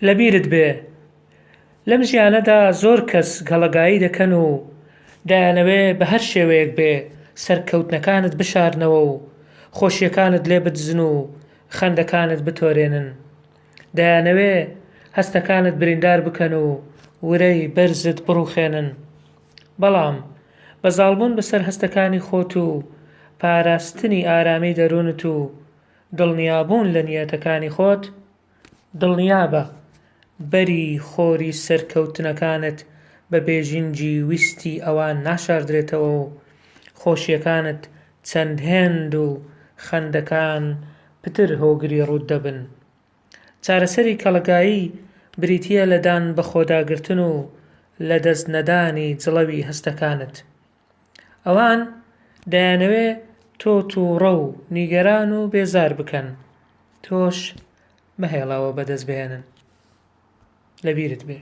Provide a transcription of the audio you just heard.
لەبیرت بێ لەم ژیانەدا زۆر کەس گەڵەگایی دەکەن و دەیانەوێ بە هەر شێوەیەک بێ سەرکەوتنەکانت بشارنەوە و خۆشیەکانت لێ بدزن و خەندەکانت بتۆرێنن. دەیانەوێ هەستەکانت بریندار بکەن و ورەی بەرزت بڕوخێنن. بەڵام بە زاڵبوون بەسەر هەستەکانی خۆت و پاراستنی ئارامی دەروونت و دڵنیابوون لە نیەتەکانی خۆت، دڵنیابە بەری خۆری سەرکەوتنەکانت بە بێژینگی ویستی ئەوان ناشاردرێتەوە و خۆشیەکانت چەند هێند و خەندەکان پتر هۆگری ڕووت دەبن. چارەسەری کەڵەگایی بریتییە لە دان بەخۆداگرتن و لەدەست نەدانی جڵەوی هەستەکانت. ئەوان دەیانەوێ تۆ تووڕە و نیگەران و بێزار بکەن، تۆش مەهێڵە ئەوە بەدەست بهێنن. لەبیرت بێ.